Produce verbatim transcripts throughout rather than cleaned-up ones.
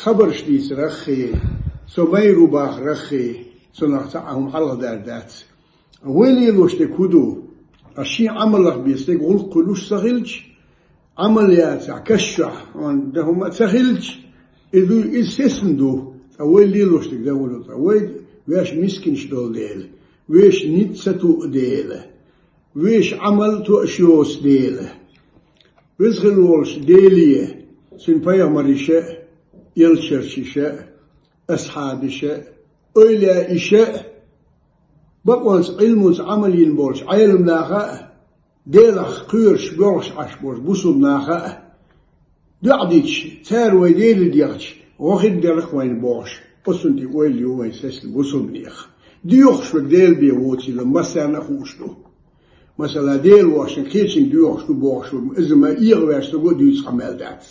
Хабарш дийцараххий, со майру бахараххий, цунах цхьа а хӀума хьалхадаьр дац. Вай лелош дерг хӀун ду? Ткъа шен Ӏамалах бен стеган гӀуллакх хуьлуш ца хилча, Ӏамал яцахь, каш чохь хьуна дан хӀума а ца хилча, и ду, иза сесна ду. Ткъа вай лелош дерг дан хӀун ду? Ткъа вай ваьш мискинаш долу дела, вешан ницкъ ца туу дела, вешан Ӏамал тоъаш йоцу дела. Веза хилла волуш Деле, цуьнан пайхамариша а, элчанаш а, асхьабаша а, эвлаяаша а, бакъонца, Ӏилманца Ӏамал йина болчу Ӏеламнаха а, Делах кхоьруш боьлхуш Ӏаш болчу бусулбанаха а, доӀа дитча, цара вай Деле дехча, гӀо хир дара-кх вайна бохуш, оцунна тӀе ойла ю вайн сесна бусулбанех. Доьхуш верг Дела бен воцийла, массарна а хууш ду. Масала, Дела воьшнарг кхечуьнга доьхуш ду бохуш верг, иза ма эгӀавеш стага а дуьйцу къамел дац.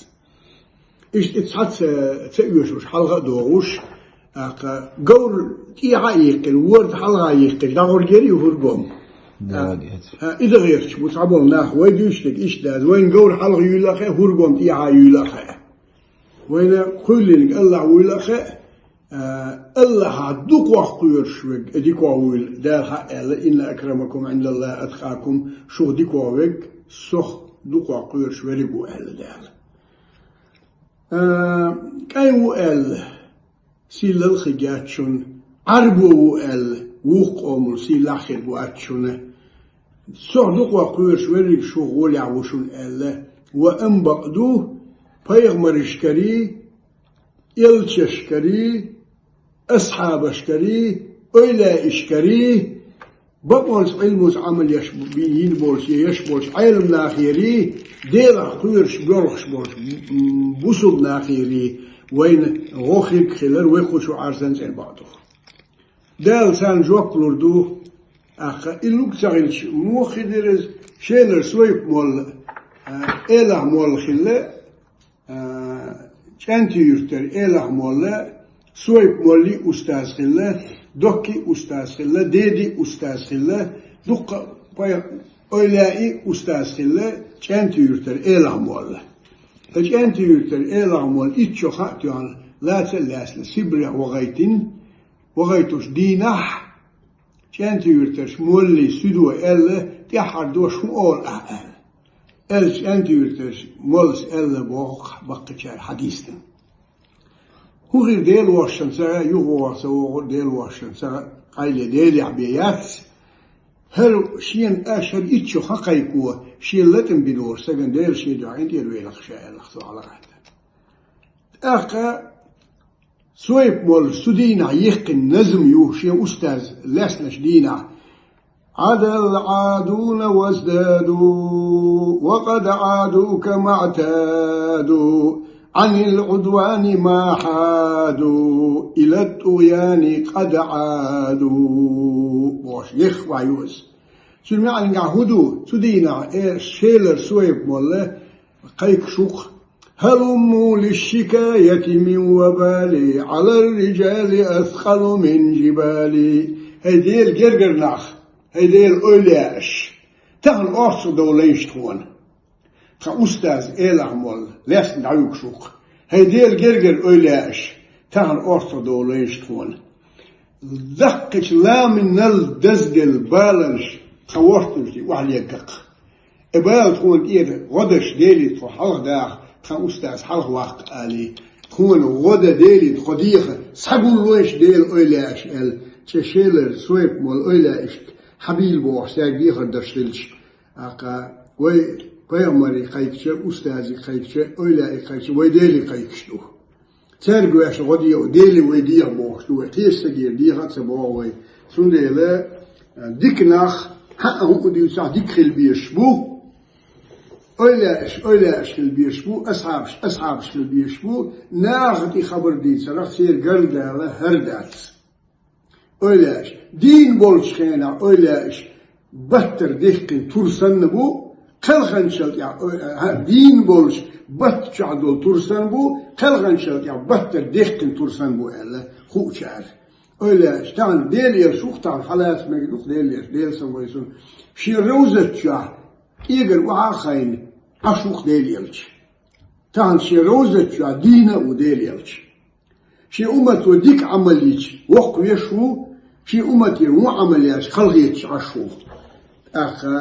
Иштта и цхьацца ца оьшуш, хьалха а догӀуш, тӀаккха говр тӀехьа а йиккхина, ворда хьалха а йиккхина, дӀагӀур яра и хӀургом. Дагеца. А, и дан гӀерташ бу цхьаболу нах, вай дуьйцуш дерг иштта дац. Вайна говр хьалха юйла а хаьа, хӀургом тӀехьа юйла а хаьа. Вайна кхоьллинарг АллахӀ вуйла а хаьа, а, АллахӀах дукхах кхоьруш верг, дикох вуйла, Дала хьа а аьлла: «Инна акрамакум Ӏиндаллахи аткъакум», шух дикох верг, сох дукхах кхоьруш верг ву, аьлла Дала. А, кӀайн ву аьлла, сийлалла хир яц шуна, Ӏарбо ву аьлла, вукху къомал сийлахь хир вац шуна. Сох дукхох кхоьруш верриг шух гӀолехь ву шуна аьлла. Ва амма бакъду, пайхамаршкарий, элчанашкарий, асхьабашкарий, эвлаяашкарий, бакъонца, Ӏилманца Ӏамал еш бу-, йина болчу, еш болчу Ӏеламнахерий, Делах кхоьруш боьлхуш болчу, м, бусулбанахерий вайна гӀо хирг хилар вай кху чу Ӏарсан цӀена бакъ ду. Дала царна жоп лур ду, тӀаккха и луг ца хилча, муха хир дара иза, Шелара Суьйп-молла, а, Элах-молла хилла, а, ЧӀаьнти-Юьртара Элах-молла, Суьйп-моллин устаз хилла, Доккин устаз хилла, Дедин устаз хилла, дуккха пай-, эвлаяийн устаз хилла ЧӀаьнти-Юьртара Элах-молла. Ткъа ЧӀаьнти-Юьртара Элах-молла итт шо хьа а тоьхна, лаца а лаьцна, Сибрех вахийтина, вахийтучу дийнахь, ЧӀаьнти-Юьртарчу моллин суьдо аьлла: «ТӀаьххьара дош хӀун олу ахь?» – аьлла. Аьлча, ЧӀаьнти-Юьртарчу моллас аьлла боху-кх баккхийчара хьадийцина. ХӀун хир, Делан вошшанца юхавогӀур ца вогӀур, Делан вошшанца къайле Делехь бен яц. ХӀара шена аша хӀара итт шо хьа кхайкхо, шен латам бина волу стагана Дела шен дуьхьа къинтӀера велахь ша аьлла-кх цо хьалагӀаьттина. ТӀаккха Суьйп-моллас цу дийнахь йихкина назам ю шен устаза лаьцначу дийнахь: «Ӏадал Ӏадуна ваздаду, ва къад Ӏаду кама Ӏтаду, Ӏанил Ӏудвани ма хьаду, илат тӀугӀяни къад Ӏаду», бохуш, лехха ю иза. Цуьнан маьӀнехь хӀун ду? Цу дийнахь, э, Шелара Суьйп-молла кхайкхаш ву-кх: «ХӀалумму лишшикаяти мин вабали, Ӏалар риджали аскъалу мин джибали». ХӀай Делан гергара нах, хӀай Делан эвлаяаш, тахана орцах довла лайна тхуна. Тхан устаз Элах-молла лаьцна дӀавуьгуш ву-кх: «ХӀай Делан гергара эвлаяаш, тахана орцах довла лайна тхуна». Даккхийчу ламанал дазделла баланаш тхан вортанаш тӀе охьалегга-кх. И бала тхуна тӀера гӀо деш, Деле тхо хьалха даха, тхан устаз хьалха ваккха алий, тхуна гӀо дан Деле тхо деха, схьагуллойша Делан эвлаяаш аьлла, цу Шелара Суьйп-молла эвлаяашка хьабийла бохуш, цаьрга дехар деш хилча, тӀаккха вай пайхамаре кхайкхича, устазе кхайкхича, эвлаяе кхайкхича, вай Деле кхайкхаш ду. Цаьрга ваьш гӀо де, Деле вай деха бохуш ду вай. Кхечу стагера деха а ца боху вай. Цундела, а, дика нах, хьан а хӀума дуьйцахь, дика хила безаш бу. Эвлаяаш, эвлаяаш хила безаш бу, асхьабаш, асхьабаш хила безаш бу. Наха тӀе хабар дийцарах церан гергара дала хӀара дац. Эвлаяаш, дийна болчу хенахь эвлаяаш баттара дихкина тур санна бу, кхелханчул тӀехь, э, хӀа, дийна болчу батта чохь долу тур санна бу, кхелханчул тӀехь баттара дихкина тур санна бу аьлла хуучара. Эвлаяаш, тахана Дела элча ву-кх, тахана хьалаца мегар ду-кх Дела элча, Дела салам хуьлда цунна. Шен ровзат чохь кӀегар охьа а хайна, Ӏаш ву-кх Дела элча. Тахана шен ровзат чохь дийна а ву Дела элча. Шен уммато дика Ӏамал йича, воккхавеш ву, шен уммате вон Ӏамал яьча, халахеташ Ӏаш ву. ТӀаккха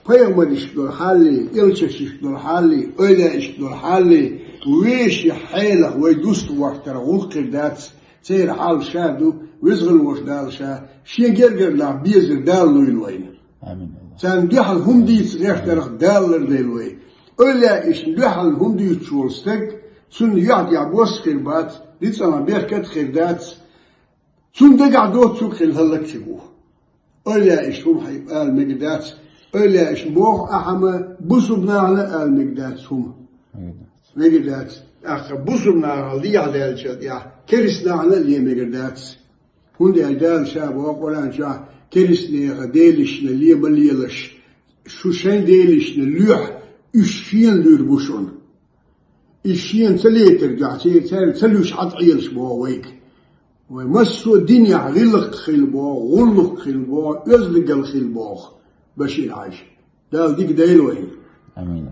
пайхамарашка дола хьал а, элчанашка дола хьал а, эвлаяашка дола хьал а, веший хьелах вай дустагӀорта гӀуллакх хир дац, церан хьал ша ду, веза хинна волча Дала ша, шен гергара нах безар Дала лойла вайна. Амин. Царна дуьхьал хӀума дийца гӀертарах Дала лардойла вай. Эвлаяашна дуьхьал хӀума дуьйцуш волу стаг, цунна юьхь-дуьхьа бос хир бац, рицкъанах беркат хир дац. Цунна дагахь доцург хилла хӀаллакьчу ву. Эвлаяашна хӀума хьайба ала мегар дац. Эвлаяашна боху ахьа ма, бусулба нахана а ала мегар дац хӀума. Мегар дац. ТӀаккха бусулба нахана лехьа даьллачул тӀехьа, керста нахана а ле мегар дац. ХӀунда аьлча Дала ша боху Къуръан чохь, керста нехан делашна ле ма лелаш, шу шайн делашна лоьхьа, уьш шена луьйр бу шуна. И шена ца летар дуьхьа, церан ца луьйш хьан тӀе елаш боху вайга. Вай массо а динехь гӀиллакх хила боху, гӀуллакх хила боху, оьздангалла хила боху. Башир-Хьаьжа. Дала дика дойла вайна. Амин.